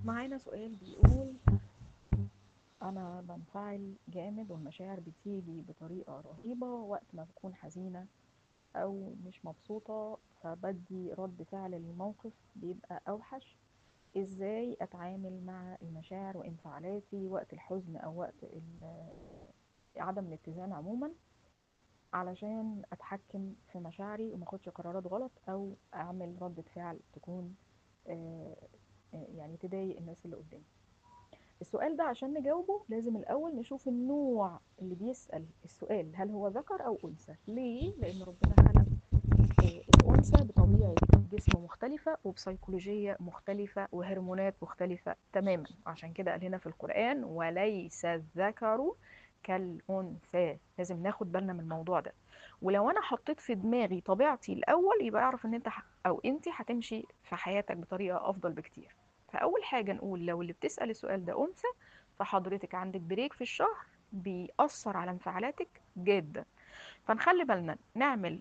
معانا سؤال بيقول: أنا بنفعل جامد والمشاعر بتيجي بطريقة رهيبة وقت ما بكون حزينة أو مش مبسوطة، فبدي رد فعل للموقف بيبقى أوحش. إزاي أتعامل مع المشاعر وانفعالاتي وقت الحزن أو وقت عدم الاتزان عموما، علشان أتحكم في مشاعري وما أخدش قرارات غلط أو أعمل ردة فعل تكون يعني تضايق الناس اللي قدامي؟ السؤال ده عشان نجاوبه لازم الأول نشوف النوع اللي بيسأل السؤال، هل هو ذكر أو أنثى؟ ليه؟ لأن ربنا خلق الأنثى بطبيعة جسم مختلفة وبسيكولوجية مختلفة وهرمونات مختلفة تماما. عشان كده قال هنا في القرآن: وليس الذكر كالأنثى. لازم ناخد بالنا من الموضوع ده. ولو أنا حطيت في دماغي طبيعتي الأول يبقى أعرف إن أنت أو أنت هتمشي في حياتك بطريقة أفضل بكتير. فأول حاجة نقول لو اللي بتسأل السؤال ده أنثى، فحضرتك عندك break في الشهر بيأثر على انفعالاتك جدا. فنخلي بالنا نعمل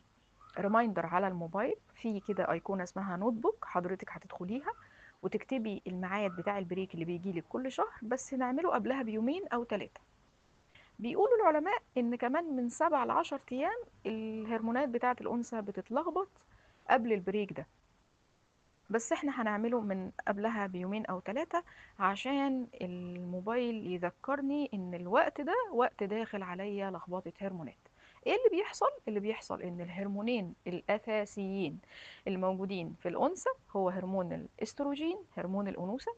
reminder على الموبايل، في كده أيقونة اسمها notebook حضرتك هتدخليها وتكتبي الميعاد بتاع ال break اللي بيجي لك كل شهر، بس نعمله قبلها بيومين أو 3. بيقولوا العلماء إن كمان من 7 ل10 أيام الهرمونات بتاعة الأنثى بتتلخبط قبل ال break ده، بس احنا هنعمله من قبلها بيومين أو 3 عشان الموبايل يذكرني إن الوقت ده وقت داخل عليا لخبطة هرمونات. ايه اللي بيحصل؟ اللي بيحصل إن الهرمونين الأساسيين الموجودين في الأنثى هو هرمون الاستروجين، هرمون الأنوثة،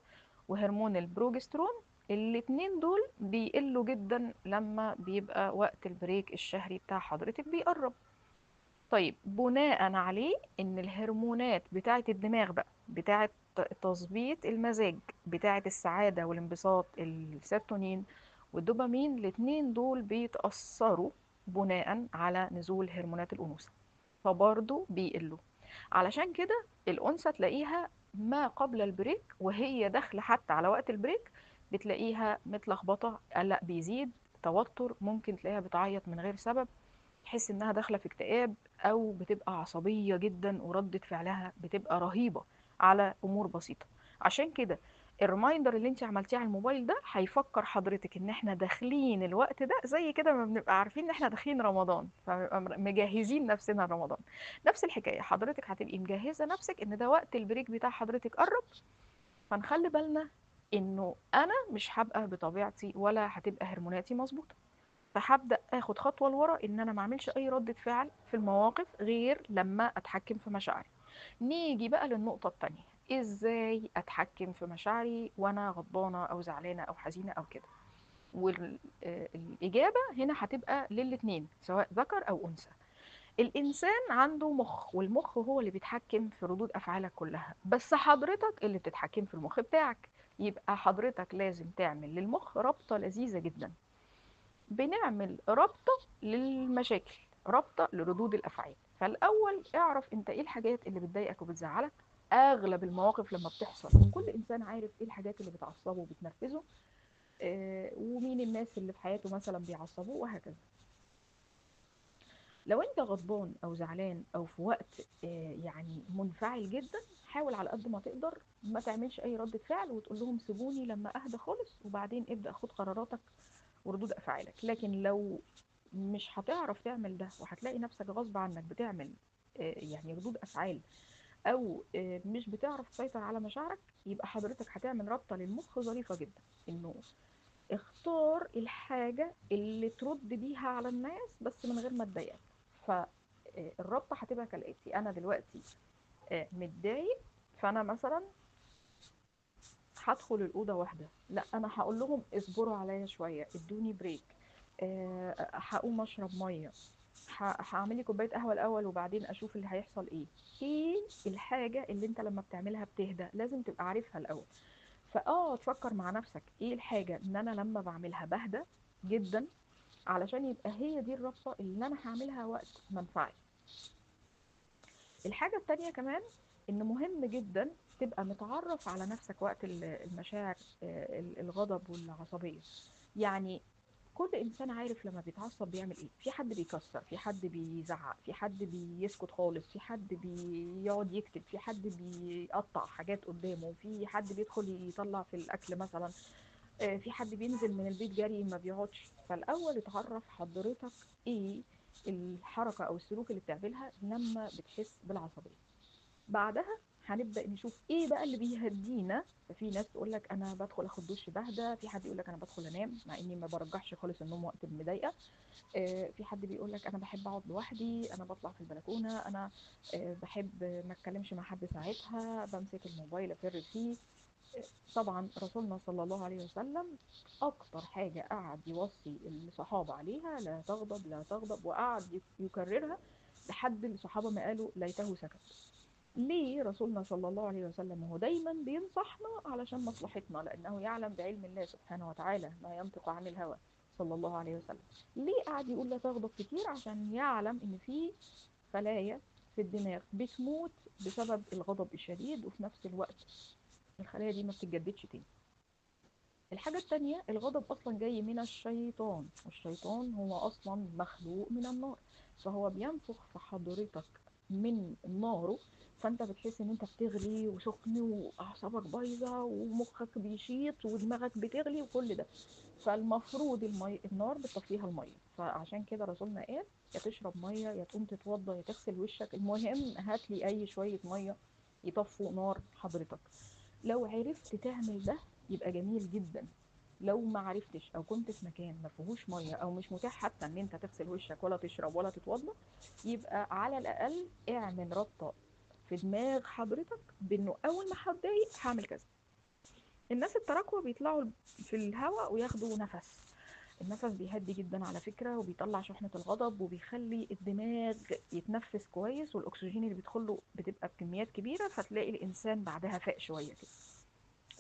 وهرمون البروجسترون. الاتنين دول بيقلوا جدا لما بيبقى وقت ال break الشهري بتاع حضرتك بيقرب. طيب بناء عليه ان الهرمونات بتاعة الدماغ بقى، بتاعة تظبيط المزاج، بتاعة السعادة والانبساط، السيروتونين والدوبامين، الاتنين دول بيتأثروا بناء على نزول هرمونات الأنوثة، فبرضو بيقلوا. علشان كده الأنثى تلاقيها ما قبل ال break وهي داخلة حتى على وقت ال break بتلاقيها متلخبطة، قلق بيزيد، توتر، ممكن تلاقيها بتعيط من غير سبب، تحس إنها داخلة في اكتئاب، أو بتبقى عصبية جدا وردة فعلها بتبقى رهيبة على أمور بسيطة. عشان كده ال reminder اللي انت عملتيه على الموبايل ده هيفكر حضرتك ان احنا داخلين الوقت ده، زي كده ما بنبقى عارفين ان احنا داخلين رمضان فبنبقى مجهزين نفسنا لرمضان. نفس الحكاية حضرتك هتبقي مجهزة نفسك ان ده وقت ال break بتاع حضرتك قرب. فنخلي بالنا انه انا مش هبقى بطبيعتي ولا هتبقى هرموناتي مظبوطة، فهبدأ اخد خطوة لورا ان انا ما اعملش اي ردة فعل في المواقف غير لما اتحكم في مشاعري. نيجي بقى للنقطة التانية، ازاي اتحكم في مشاعري وانا غضبانة او زعلانة او حزينة او كده؟ والإجابة هنا هتبقى للاتنين سواء ذكر او انثى. الانسان عنده مخ، والمخ هو اللي بيتحكم في ردود افعالك كلها، بس حضرتك اللي بتتحكم في المخ بتاعك. يبقى حضرتك لازم تعمل للمخ رابطة لذيذة جدا. بنعمل رابطة للمشاكل، رابطة لردود الأفعال. فالأول اعرف انت ايه الحاجات اللي بتضايقك وبتزعلك. أغلب المواقف لما بتحصل كل إنسان عارف ايه الحاجات اللي بتعصبه وبتنرفزه، ومين الناس اللي في حياته مثلا بيعصبوه وهكذا. لو انت غضبان او زعلان او في وقت منفعل جدا، حاول على قد ما تقدر ما تعملش اي ردة فعل وتقول لهم سيبوني لما اهدى خالص، وبعدين ابدأ خد قراراتك وردود افعالك. لكن لو مش هتعرف تعمل ده وهتلاقي نفسك غصب عنك بتعمل ردود افعال او مش بتعرف تسيطر على مشاعرك، يبقى حضرتك هتعمل رابطة للمخ ظريفة جدا، انه اختار الحاجة اللي ترد بيها على الناس بس من غير ما تضايقك. فالرابطة هتبقى كالآتي: أنا دلوقتي متضايق، فأنا مثلا هدخل الأوضة واحدة، لا أنا هقول لهم اصبروا عليا شوية، ادوني بريك، هقوم أشرب مية، هعمل لي كوباية قهوة الأول وبعدين أشوف اللي هيحصل إيه. إيه الحاجة اللي أنت لما بتعملها بتهدى؟ لازم تبقى عارفها الأول. تفكر مع نفسك إيه الحاجة إن أنا لما بعملها بهدى جدا، علشان يبقى هي دي الرابطة اللي أنا هعملها وقت ما انفعل. الحاجة التانية كمان إن مهم جدا تبقى متعرف على نفسك وقت المشاعر، الغضب والعصبية. كل إنسان عارف لما بيتعصب بيعمل إيه. في حد بيكسر، في حد بيزعق، في حد بيسكت خالص، في حد بيقعد يكتب، في حد بيقطع حاجات قدامه، في حد بيدخل يطلع في الأكل مثلا، في حد بينزل من البيت جري ما بيقعدش. فالأول اتعرف حضرتك إيه الحركة أو السلوك اللي بتعملها لما بتحس بالعصبية. بعدها هنبدأ نشوف إيه بقى اللي بيهدينا. ففي ناس تقولك أنا بدخل أخد دش بهدى، في حد يقولك أنا بدخل أنام مع إني ما برجحش خالص النوم وقت المضايقة، في حد بيقولك أنا بحب أقعد لوحدي، أنا بطلع في البلكونة، أنا بحب ما أتكلمش مع حد ساعتها، بمسك الموبايل أفر فيه. طبعا رسولنا صلى الله عليه وسلم أكتر حاجة قعد يوصي الصحابة عليها لا تغضب لا تغضب، وقعد يكررها لحد الصحابة ما قالوا ليته سكت. ليه رسولنا صلى الله عليه وسلم هو دايما بينصحنا؟ علشان مصلحتنا، لأنه يعلم بعلم الله سبحانه وتعالى ما ينطق عن الهوى صلى الله عليه وسلم. ليه قعد يقول لا تغضب كتير؟ عشان يعلم إن في خلايا في الدماغ بتموت بسبب الغضب الشديد، وفي نفس الوقت الخلايا دي ما بتتجددش تاني. الحاجة التانية، الغضب أصلا جاي من الشيطان، والشيطان هو أصلا مخلوق من النار، فهو بينفخ في حضرتك من ناره، فأنت بتحس إن أنت بتغلي وسخن وأعصابك بايظة ومخك بيشيط ودماغك بتغلي وكل ده. فالمفروض النار بتطفيها المية، فعشان كده رسولنا قال يا تشرب مية يا تقوم تتوضى يا تغسل وشك، المهم هات لي أي شوية مية يطفوا نار حضرتك. لو عرفت تعمل ده يبقى جميل جدا، لو ما عرفتش او كنت في مكان ما فيهوش ميه او مش متاح حتى ان انت تغسل وشك ولا تشرب ولا تتوضى، يبقى على الاقل اعمل رابطه في دماغ حضرتك بانه اول ما هتضايق هعمل كذا. الناس التراكوة بيطلعوا في الهواء وياخدوا نفس، النفس بيهدي جدا على فكرة، وبيطلع شحنة الغضب، وبيخلي الدماغ يتنفس كويس، والأكسجين اللي بيدخله بتبقى بكميات كبيرة، فتلاقي الإنسان بعدها فاق شوية كده.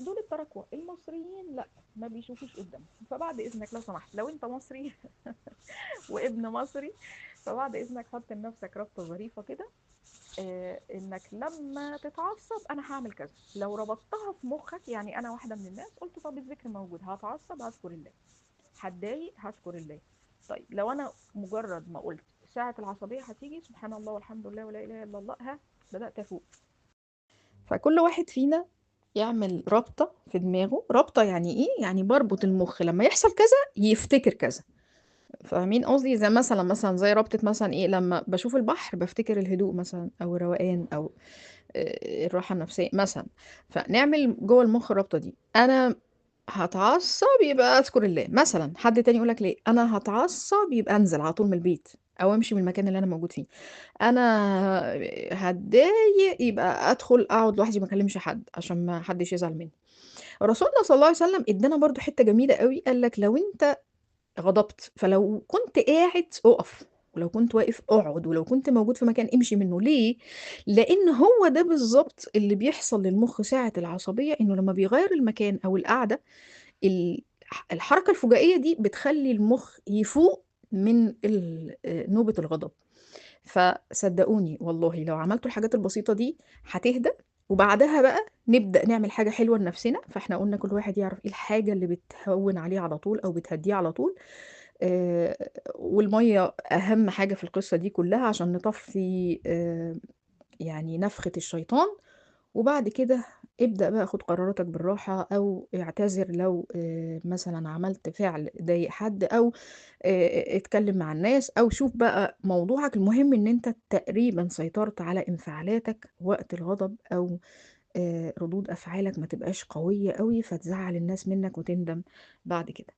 دول التراكوة. المصريين لا، ما بيشوفوش قدامهم. فبعد إذنك لو سمحت، لو أنت مصري وابن مصري، فبعد إذنك حط لنفسك رابطة ظريفة كده، إنك لما تتعصب أنا هعمل كذا. لو ربطتها في مخك، يعني أنا واحدة من الناس قلت طب الذكر موجود، هتعصب هذكر الله، هتضايق هذكر الله. طيب لو أنا مجرد ما قلت ساعة العصبية هتيجي سبحان الله والحمد لله ولا إله إلا الله، ها بدأت أفوق. فكل واحد فينا يعمل رابطة في دماغه. رابطة يعني إيه؟ يعني بربط المخ لما يحصل كذا يفتكر كذا. فاهمين قصدي؟ زي مثلا زي رابطة مثلا إيه، لما بشوف البحر بفتكر الهدوء مثلا، أو الروقان، أو الراحة النفسية مثلا. فنعمل جوه المخ الرابطة دي. أنا هتعصب يبقى أذكر الله مثلا. حد تاني يقولك ليه أنا هتعصب يبقى أنزل على طول من البيت أو أمشي من المكان اللي أنا موجود فيه. أنا هتضايق يبقى أدخل أقعد لوحدي ما أكلمش حد عشان ما حدش يزعل مني. رسولنا صلى الله عليه وسلم ادانا برضو حتة جميلة قوي، قال لك لو أنت غضبت فلو كنت قاعد أقف، ولو كنت واقف اقعد، ولو كنت موجود في مكان امشي منه. ليه؟ لأن هو ده بالظبط اللي بيحصل للمخ ساعة العصبية، إنه لما بيغير المكان أو القعدة، الحركة الفجائية دي بتخلي المخ يفوق من نوبة الغضب. فصدقوني والله لو عملتوا الحاجات البسيطة دي هتهدى، وبعدها بقى نبدأ نعمل حاجة حلوة لنفسنا. فاحنا قلنا كل واحد يعرف ايه الحاجة اللي بتهون عليه على طول أو بتهديه على طول. والمية أهم حاجة في القصة دي كلها عشان نطفي يعني نفخة الشيطان. وبعد كده ابدأ بقى خد قراراتك بالراحة، أو اعتذر لو مثلا عملت فعل ضايق حد، أو اتكلم مع الناس، أو شوف بقى موضوعك. المهم إن أنت تقريبا سيطرت على انفعالاتك وقت الغضب، أو ردود أفعالك ما تبقاش قوية قوي فتزعل الناس منك وتندم بعد كده.